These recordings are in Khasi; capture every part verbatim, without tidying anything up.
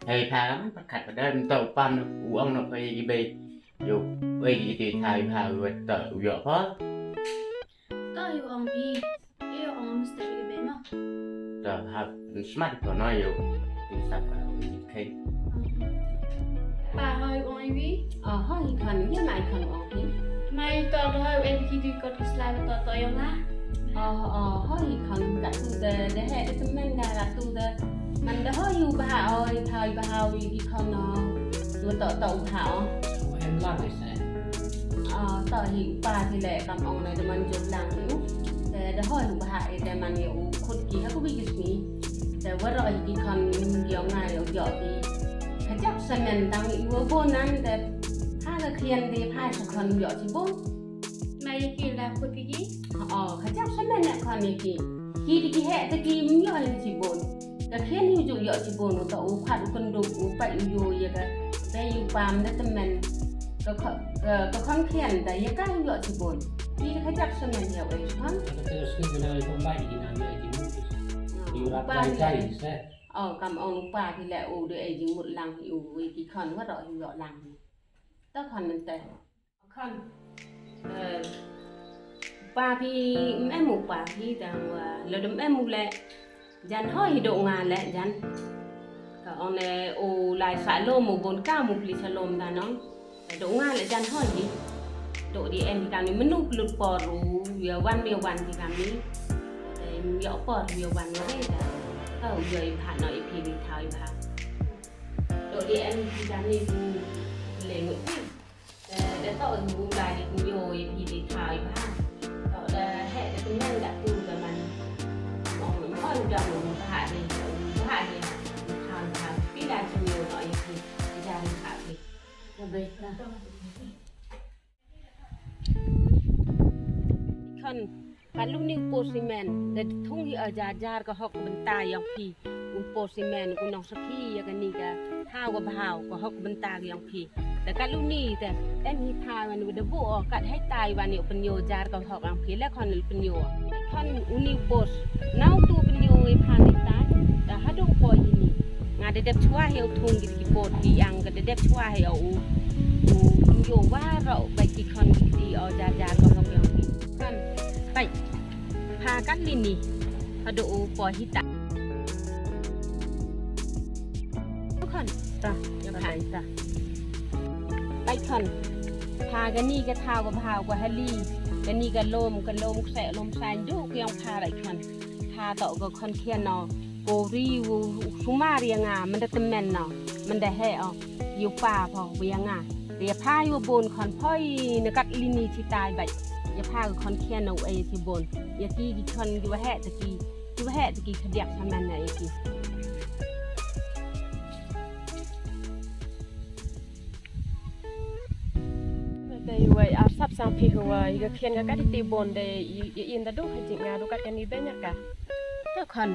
Hei pha kam pyrkhat pat da mynta u pam u ong noh pha ïa ki bei. Ïoh ei ki te thaw ïa pha u wet ta u ïoh pha. Ta ïoh ong phi. Ïoh ong mesti ïa ki bei noh. Ta hap smat pha noh ïoh. Ti sap ka u ïoh khei. Pa hoi ong ïa phi. Ah hoi khon ïa mai khon ong phi. Mai ta da hoi ei ki dui kot ki slai ta ta ïoh ma. Ah ah hoi khon ka tu da da he da temen da ka tu da. Man da hoi u ba oi thaw ba hoi ki khon no. Tu ta ta u ba ong. Em lang ni se. Ah, ta hi u pa phi leh kam ong na da man jop lang hi u. Te da hoi u ba e te man ïa u khut ki ha ku bi ki smi. Te waroh hi ki khon ïa u ngai ïa u ïoh ki. Ka jap semen tang ïa u bon nan te ha ka khian te pha sa khon ïoh ki bon. Ma ïa ki la khut ki ki. Oh, ka jap semen na khon ïa ki. Ki te ki heh te ki ym ïoh ïa ki bon. Ka khian ïa u ju ïoh ki bon u ta u khat u kyndup u pat u ïoh ïa ka. Te ïa u pam da temen. Ka kho- ka ka khon khian da ïa ka ïoh ki bon. Ki te ka jap semen ïa u ei khon. Ka te sku bela ïa kumbai ki nang ïa ki mut. Ïa u rap jai jai se. Oh, kam ong u pa ki leh u de ei jingmut lang ïa u ei ki khon waroh ïoh lang. Ta khon mynta. Khon. Eh, pa phi, em em u pa phi tang wa, lada em em u leh, jan hoi hi doh nga leh, jan. Ka ong leh, u lai sa lom, u bon ka, mu pli sa lom da nong. Doh nga leh, jan hoi hi. Doh di em hi kani, menu plut por u, ïa wan, ïa wan hi kani. Ïa por, ïa wan, ïa re da. Ka u ïa i bha, no, i phi, i thaw, i bha. Doh di em hi kani, u le ngut. Te da toh u la di nyo i phi di thaw i bha. Toh da heh da tyngen da tu da man. Mong mong da mong bha di bha di thaw i bha. Pi da nyo no i phi da di bha phi. Khon. Ka luni u post i men, da thung hi a jar jar ka hok bynta yong phi. U post i men, u nong sakhi ïa kani ka thaw ka bhaw ka hok bynta yong phi. Da ka luni te, em hi thaw wan u da bu o, kat hai tai wan u pynyo jar ka hok yong phi, le khon u pynyo. Khon uni u post, nau tu pynyo i phan i tai, da hadu poi ini. Nga da dep chwa hi u thung ki ki pot ki yang, ka da dep chwa hi u, u pynyo waroh, bai ki khon ki ti o jar jar ka hok yong phi. Khon, bai. Pha kan lini. Hadu u po hita. Khon. Ta, ya pha ta. Bai khon. Pha kani ka thaw ka bhaw ka hali. Kani ka lom, ka lom kse lom sain du ka yong pha bai khon. Pha to ka khon khian no. Ko ri u, u sumar ïa nga, mynda tymmen no. Mynda he o. Ïa u pa pho, ïa nga. Ïa pha ïa u bon khon phoi na kat lini chitai bait. Ïa pha ka khon khian na u ei chi bon. Ïa ki ki khon ki wa heh ta ki. Ki wa heh ta ki khadiak samen na ïa ki. Te wei ar sap sang phi wa ïa ka khian ka kat ti bon de ïa in da du ha jing nga du kat ka ni be nya ka. Ka khon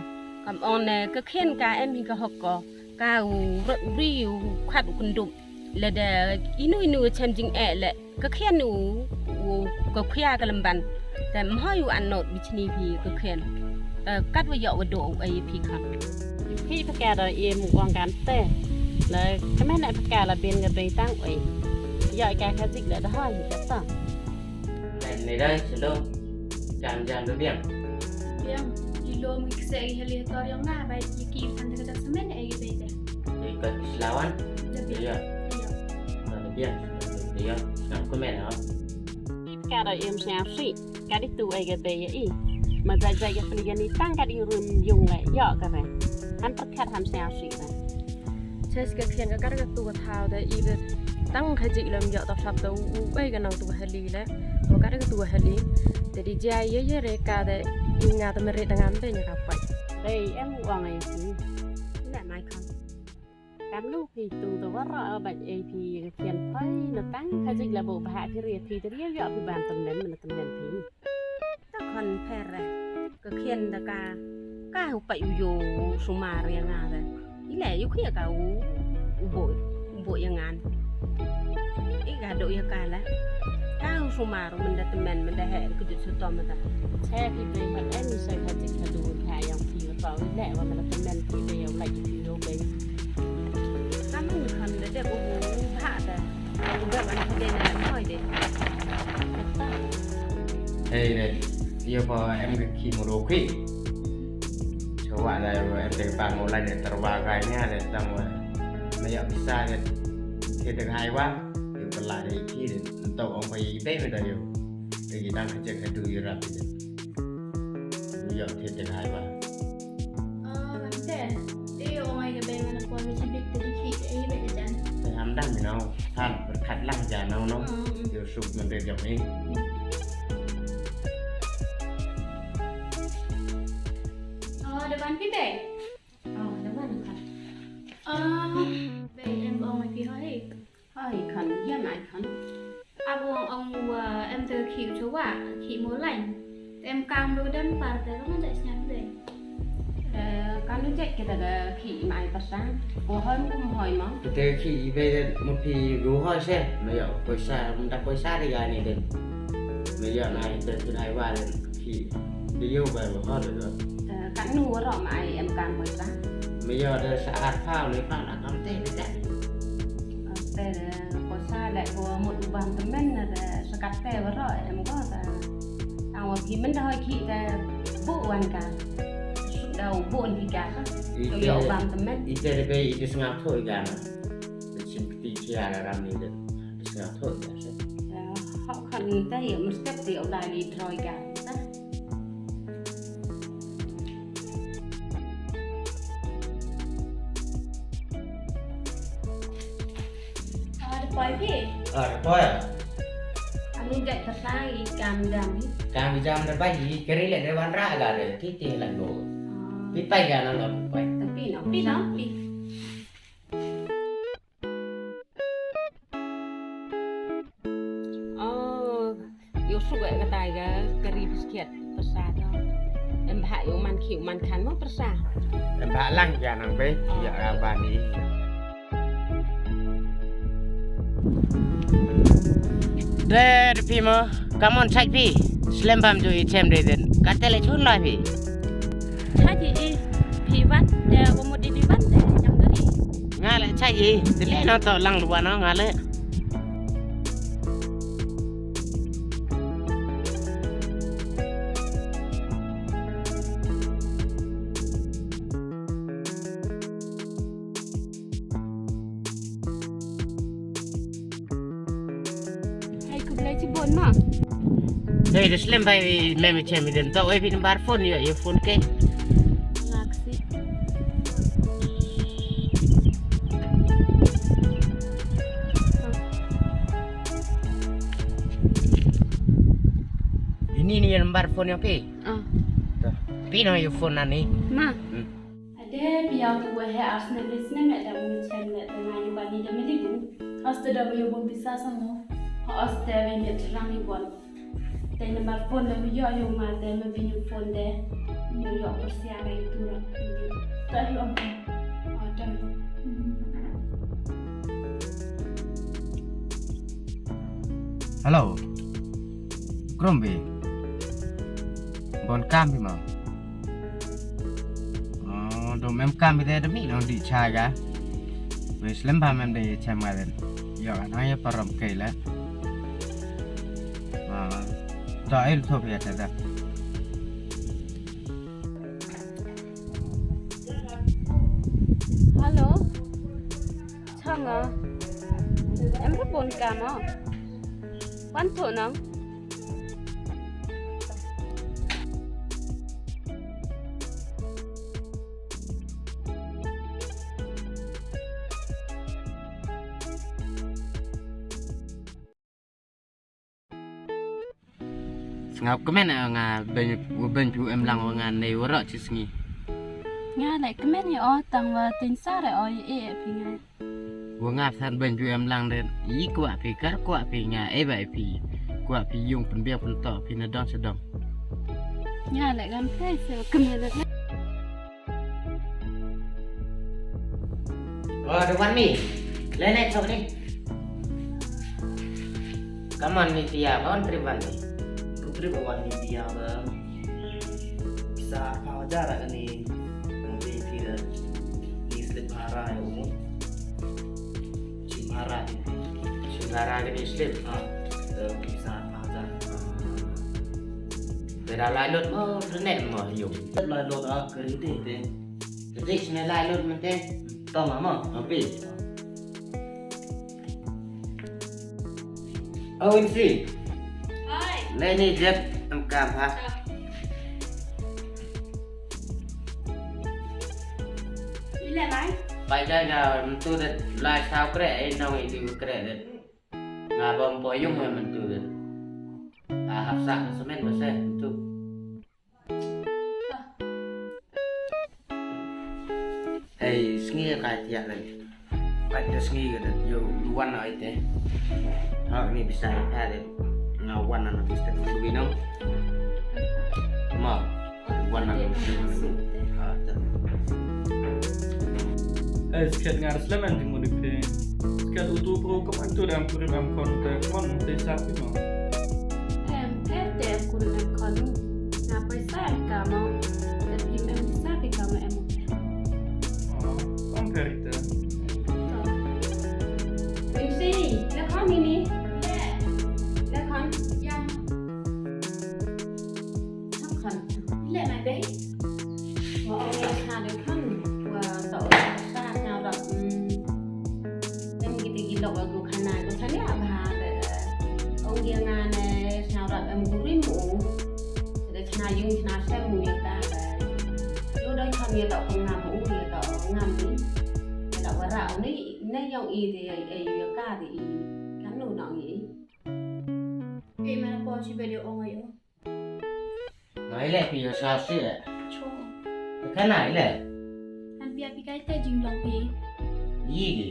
kam ong ne ka khian ka em hi ka hok ko. Ka u rot u ri u khat u kyndum. Lada inu inu chem jing eh le ka khian u, u ka khia ka lemban. Te mhoi u anot bichni phi ka khian. Te kat wa yok wa do u ei phi khon. Phi pha ka da im wang kan te. La ka men pha ka la bin ka dei tang ei. Yok ka ka zik la da hoi ka ta. Lai ne dai selo. Jam jam do biang. Biang. Ilo mi kse i heli tor yang na bai ki ki pan ka ta semen ei ki bai de. Ei ka ki selawan. Da biang. Iya. Iya. Ka da biang. Iya. Ngam komen ha. Ka da im sngap si. Ka di tu ei ka bai ya i. Ma jai jai ka pli ka ni tang ka di rum yung le. Yo ka me. Han perkat ham sngap si ka. Chas ka khian ka kar ka tu ka thau da i da tang ka jik lam ïoh ta sap ta u bai ka nang tu hali le. Wa kar ka tu hali. Te di jia ye ye re ka da i nga ta meret da ngam da nya ka pai. Dei em u ong ai si. Na mai kham. Kam lu phi tu ta wara a bai ai phi ka khian pai na tang ka jik la bo bha phi re phi te ri ïoh phi ban tam nen na tam nen phi. Ta khon pher eh. Ka khian da ka. Ka u pai u yo sumar ïa nga da. I le yu khia ka u. U boi. U boi ïa ngan. I ka do ïa ka la. Ka u sumar mynda temen mynda he ka jut su tom da. Che phi be ha em i sa ka jik ka du ka yang phi pa u le wa mynda temen phi be ya u lai ki yo be. Kan da dep u bha da. U bha ban ka dei na hoi de. Hei de, ïa pha em ka khih maro khih. Chawa da em te pa mo lai de tarwa ga nya de tang wa. Ma ïa pisa de. Te de hai wa. Ïa pala de ki de. To ong pa ïa de me da ïa. Te ki dang ka check ka du ïa rap de. Ïa te de hai wa. Ah, ante. Te ïa ong ai ka bei mana pon ki bit te ki te ei be jan. Te ham dang mi nau. Than berkat lang jan nau nau. Hmm. Ïa suk men de jong ni. Oh, da wan phi bei? Oh, da wan kan. Ah, bei em ong ai phi hoi. Ai kan, ïa nai kan. Ap ong ong wa em te khih u chawa, khih mo lain. Te em kam do dem par te lo ngan dei sñiaw dei. Eh, kan u jait kita ka khih mai pyrsa. Ko hoi mo kum hoi mo. Te khih i be de mo phi ru hoi se. Me yo poisa, mo da poisa de ga ni de. Me yo nai te tu nai wa de khih. De yo ba mo hoi de. Eh, kan nu wa ro mai em kam poisa. Me yo de sa ar phaw le phaw na kam te de. Te de, ko sa de, ko mut u bam tymmen na de, sa kat te wa ro, em ko ta. Tang wa phi men da hoi khih te, bu wan ka. Su da u bu ni ka. I te, u bam tymmen. I te de be, i te sngap tho i ga na. Be sim kti kia la ram ni de. Sngap tho i ga sa. Ya, hok kan ni ta, ya, mesti te u da ni tro i ga. Ta. Ah, da poi phi? Ah, da poi. Ani jait pyrsa i kam jam ni. Kam jam da bai i kari le de wan ra ga de ti ti la go. Ah. Pi pai ga na lo pai. Tapi no, pi no, pi. Oh, ïa u suk eh katai ka kari biskit pyrsa to. Em bha ïa u man khih u man khan mo pyrsa. Em bha lang ïa nang be ïa ka ba ni. De de phi mo, come on chait phi. Slem bam ju i chem de den. Ka te le chun la phi. Chait i phi wat de ko mo di phi wat de jam kari. Nga le chait i, te le no to lang lua no nga le. Hai, khublei chibun ma. Dei, da slem bai mem chem i den to, oi phi number phone ïa, ïa phone ke. Laksi. Ini ni number phone ïa phi. Ah. To. Phi no ïa phone ani. Ma. Hmm. Ade phi ïa u wa he Arsenal business me da mu chen me da ngai ba ni da me libu. Hoste da ïa bun pisa samo. Hoste me me trang ni bon. Te number phone da me ïa ïa ma te me bin phone de. Me ïa persia me tura. Ta ïa. Ah, ta. Hello. Krom bi. Bon kam bi ma. Oh, dum em kam ite dum i dong di cha ga. Wei slem ba mem de chem ga den. Yo, ano ya param kai la. Ah, ta el thop ya ta da. Hello. Changa. Em ru bon kam ah. Wan to nang. Sngap kmen eh nga ben ben pu em lang wa nga nei wa ro chi sngi. Nga le kmen ya o tang wa tin sa re o ye e phi nga. Wa nga san ben ju em lang den i kwah phi kar kwah phi nga e ba phi kwah phi yung pynbiang pyntok phi na dong sa dong. Nga le gam phi se kmen le. Wa da wan ni. Le le chok ni. Kaman ni tia ba on trip wan ni. Trip wan ni tia ba. Sa pa jara ni. Mesti tia ni slip hara ya umur. Ara di. Shin ara di ni slip. Ah, eh, bisa aja. Bera lai lut mo, renek mo, yung. Lai lut ah, keri di te. Jadi sini lai lut mente. Tama mo, api. Oh, Winsi. Hai. Leni jep em kam ha. Ile mai. Pai ja ja tu de lai sau kre ai nong itu kre de. Nga bom po yung ya mentu de. Ah, hapsa semen bese tu. Hei, sngi ka tiak lagi. Kat da sngi ka da yo luan ai te. Ha ni bisa ai te. Nga wan na bisa te ngi no. Ma. Wan na bisa. Ha te. Eh, skhet ngar slemen di mo di pe. Skhet utu pro kaman tu dam kurim am kon te kon te sa pi mo. Em, em te em kurim em kon. Na paisa em kamo. Em em bisa pi kamo em. Oh, om perita. Winsi, le kon ini. Le. Le kon. Ya. Tam kan. Ile mai bei. Wa ong ya kan kan. Wa to sa na rap. Em gite gilok wa gu kana ko tanya ba. Ong ya ngane sa rap em gurim u. Ada kana yung kana sem mu ya ka. Yo dai kan ya to ngam u ya to ngam ni. Ya to wara ni ne yong i de ya ya ka de i. Kan nu nong i. Ei mana po shi video ong ayo. Nai le pi yo sa si le. Cho. Ka nai le. Han pi api kai te jinglong pi. Yi gi.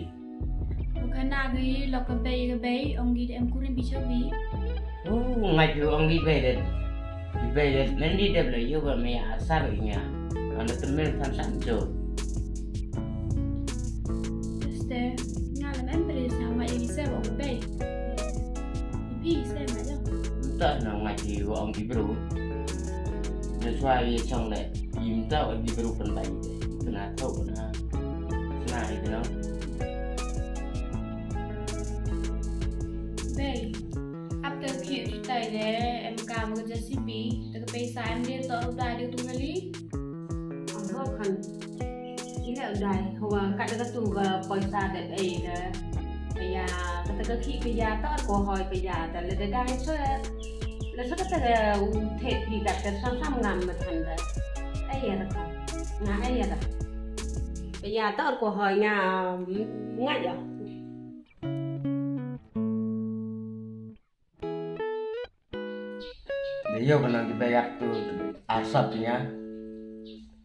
Ko ka na gi lo ka bei ka bei ong gi em kurim pi cho bi. Oh, ngai ju ong gi bei de. Gi bei de. Nen di de le yo ba me a sa be nya. Ana temen kan san jo. Este, nga le men bre sa ma i se ong bei. Ipi i se ma yo. Nta na ngai ji wa ong ki bru. Na chwa i chong le. Im ta wa ki bru pen bai de. Kena tau kena. Kena i kena. Bei. Ap te ki tai de em ka mo J C B. Te ka pei sa em de to da de tu ngali. Aho kan. Ila dai hawa ka da tu ba poisa de ei de. Paya ka ta ka khi paya ta ko hoi paya ta le de dai so. Le so ka ta u the phi ka ta sam sam ngam ma than de. Ei ya ka. Nga ei ya da. Paya ta ko hoi nga nga ya. Dei ïoh ka nang ki bayat tu asap nya.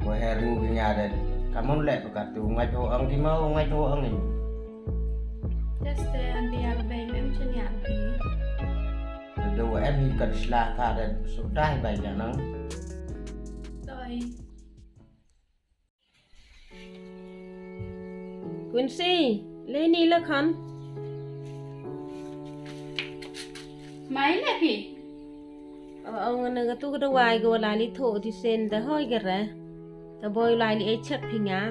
Ko her ngu ki nya den. Kamu lek ka tu ngai tu ang ki mau ngai tu ang ni. Just an dia ka bai mem chen ya ki. Tu em hi ka disla ka den sudah bai janang. Toi. Quincy, leni la khan. Mai le phi. Ong na ka tu ka dawai ka wala li tho ti sen da hoi ka re. Ka boi lai li e check phi nga.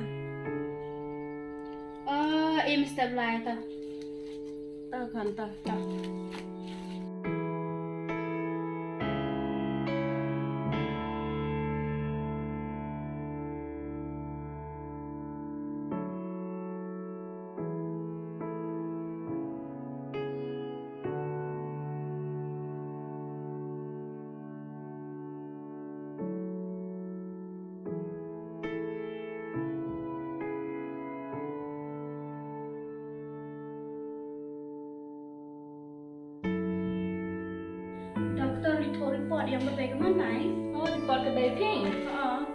Ah, im step lai ta. Ta khan ta. Ta. Doctor ri thor report ïa ka bei ka man nai. Oh, report ka bei phi? Ha.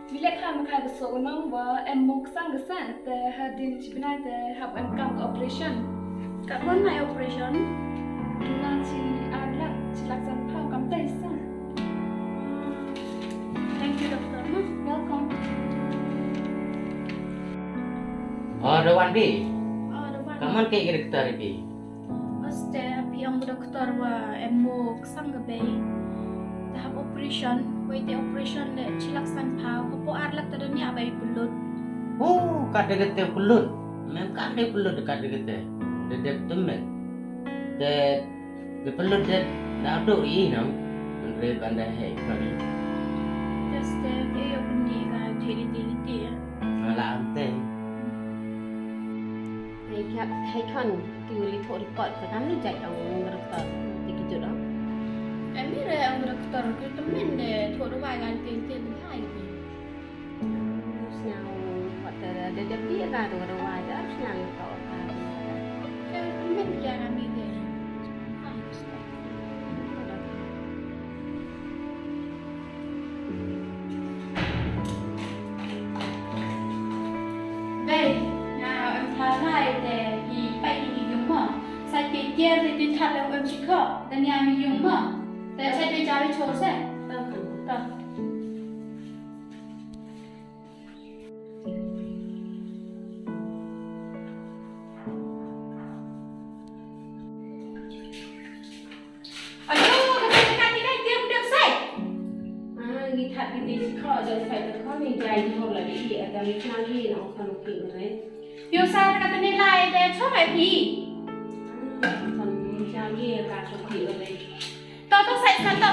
Ngi leh kha ma kha ka so ka nong ba em muk sang ka sa te hadien shi bnai te hap em kam ka operation. Ka ban nai operation? Duna shi ar lak, shi lak san phaw kam tai sa. Thank you, doctor. Most welcome. Oh, da wan phi? Oh, da wan. Ka man ka ïa ka doktor phi? Oste, phi ong doktor wa em mo ksang ka bei. Te hap operation, wei te operation le shi lak san phaw, hapoh ar lak te da nia bei pynlut. Oh, ka te te pynlut. Mem kam dei pynlut kat dei kete. Dei dep tymmen. Te dei pynlut dei da dok i nang. Hynrei ban da hei kali. Just te te yo pynti ka te liti liti ya. Mala am te. Hei khat hei khan tu li tho report ka kam ni jai dong rektor. Ti ki jodong. Em ni re ang rektor ki tymmen de tho rubai kan te te hai ki. Sñiaw wat da da da bi ka da da wa da sñiaw ka ka. Ka men ya na mi de. Bei, na em tha lai de hi pai hi yung mo. Sa ke ke de de tha le em chi ko. Da ni am yung mo. Da sa ke ja le cho se. Ta. Alo, ka ka ka ni dai tiang dek sai. Ah, ngi that ngi dei shi kho dei sai ta kho ngi jai ni ho la di, ada ngi chang ngi na ong khan ngi re. Yo sa ka ta ni lai de chong ai phi. Ah, khan ngi chang ngi ka chong phi re. To to sai san to.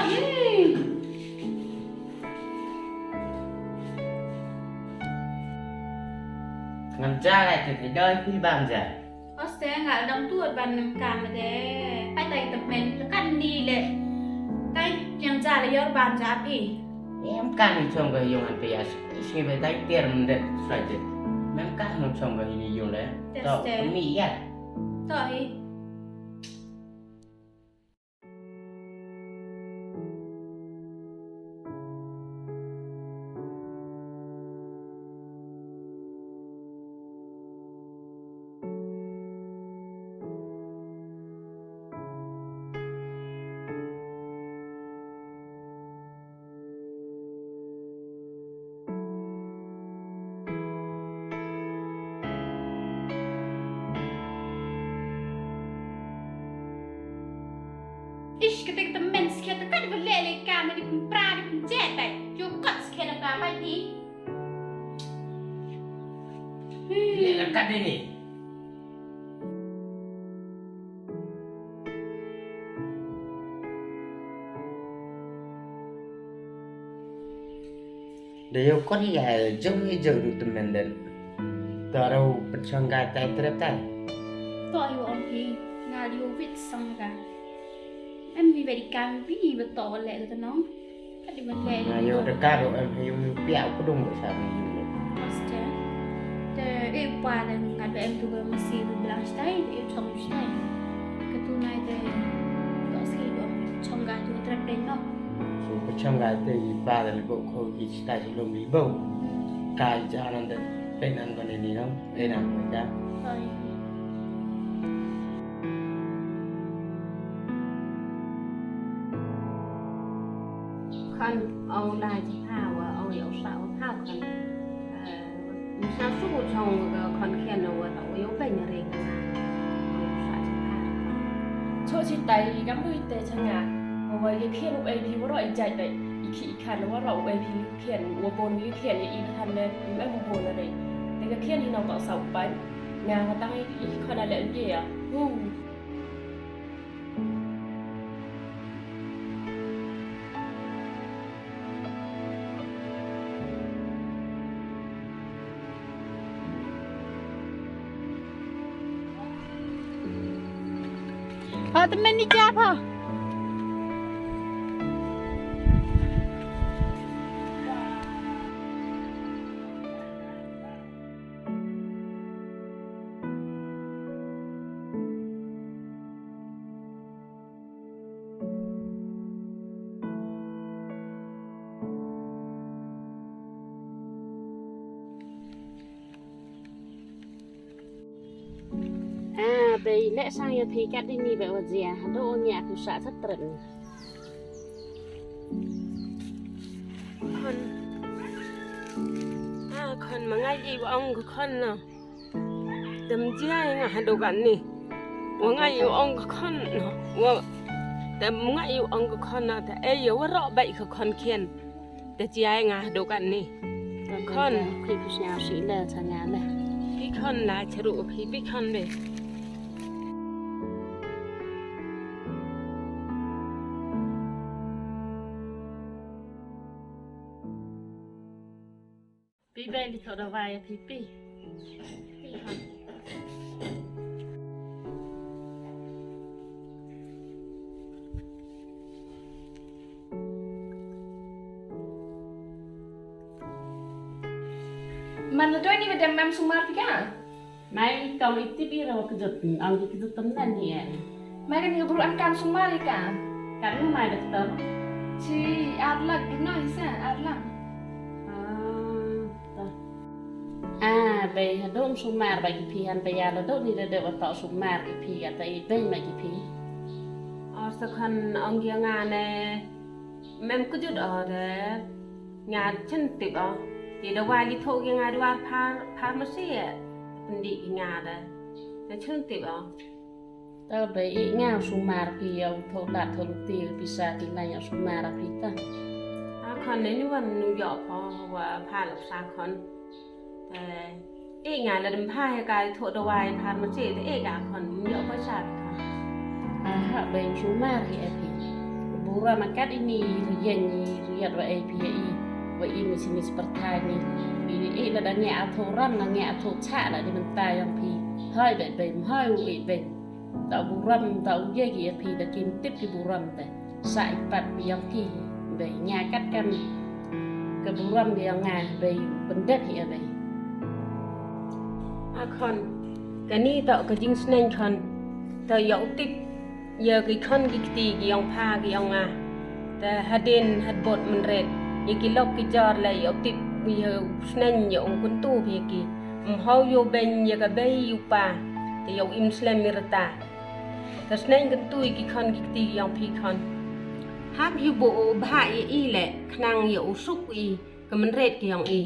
Ngan ja lai te te doi phi bam ja. Oste nga dang tuot ban nem kam de. Pai tai tep men kan ni le. Tai yang ja le yor bam ja phi. Em kan ni chong ga yong an pe ya. Sngi bai tai tier men de sai te. Mem kan no chong ga ni yong le. To mi ya. To hi. Ish, kata kata men skhet ka di bele le ka me di pun pra di pun jet bai. Yo kot skhet ka bai di. Le la kat ni. Da yo kot hi ga jong hi jong du temen den. Da ro pechong ga tai trep tai. To yo ong hi nga yo wit sang ga. Em mi very kam bi ni beto le ga tenong. Adi ban leh. Nga yo da ka do em ha yung pia u kudung ba sa ni. Master. Te e pa da ngat ba em tu ba masi tu blang stai e chong stai. Ka tu nai te to si do chong ga tu trap dei no. So ka chong ga te i pa da ni bo ko ki stai lum i bo. Ka ja nan da pe nan ba ni ni no. Ê, nang, ôi cha. Ôi. Khon ong da ji pha wa ong yo sa wa pha khon. Sa su chong ga khon khian wa ta wa yo bai na re ga na. Ong yo sa ji pha khon. Cho chi tai gam bui te cha nga. Wa ye khian u ai bi wa ro i jai bai. I khi i khan wa ro u ai bi khian wa bon i khian i khan le em bon na re. Te ga khian i nong ta sa u bai. Nga nga tang i khana le nge ya. Hu. Ha, temen ni jap ha. Ah, bei leh sang ïa phi kat dei ni ba wa jia. Haduh ong ïa ku sa sa tret ni. Khon. Ah, khon ma ngai i wa ong khon no. Te ym jia ïa nga haduh katne. Wa nga ïa u ong ka khon noh. Wa, te ym nga ïa u ong ka khon noh, te ei ïa waroh beit ka khon khian. Te jia ïa nga haduh katne. Khon. Khie phi sñiaw sih leh cha nga leh. Phi khon la chru phi, phi khon de. Phi bei li thoh dawai phi, phi. Phi khon. Man la doi ni ma dem mem sumar phi ka? Mai tong i tip i raw kjut, ang ki kjut tam nan hi eh. Mai kan ka bru an kam sumar i ka? Kan nu mai doktor. Chi ar lak duna hi sa, ar lak. Ah, ta. Ah, bei hadum sumar ba ki phi han ba ya la dum ni da de wa ta sumar ki phi ya ta i bei ma ki phi. Or sa khan ong ya nga ne mem kjut o de nga chen tip o. Ye da wa li tho ya nga duar phar, pharmacy ya. Pendi ki nga de. Na chen tip o. Ta bei i nga sumar phi ya u tho da tho ti pisa ti na ya sumar phi ta. A khon ne ni wan nu yo pho wa pha lok sa khon. Te i nga la dem pha he ka tho dawai pharmacy te i ga khon nu yo pho sa khon. A ha bei sumar hi e phi. Bura ma kat ini riyan ni riyat wa e phi i. Wa i mi sini seperti ni. I, i la da nge a tho ram na nge a tho cha la di menta yang phi. Hai bei bei hai u i bei. Ta buram ta u ye ki ya phi da kin tip ki buram te. Sa i pat pi yang ki bei nya kat kan. Ka buram ki yang nga bei pendet hi ya bei. A khon. Kani ta ka jing sneng khon. Ta ya u tip ya ki khon ki kti ki yang pha ki yang nga. Ta hadin had bot menret. Ya ki lok ki jar la ya u tip ya u sneng ya u kuntu phi ki. Mhau yo beng ya ka bei yu pa. Ta ya u im slem mi rata. Ka sneng kyntu i ki khon ki kti yong phi khon. Hap hi bo u bha i i le khnang ya u suk i ka menret ki yong i.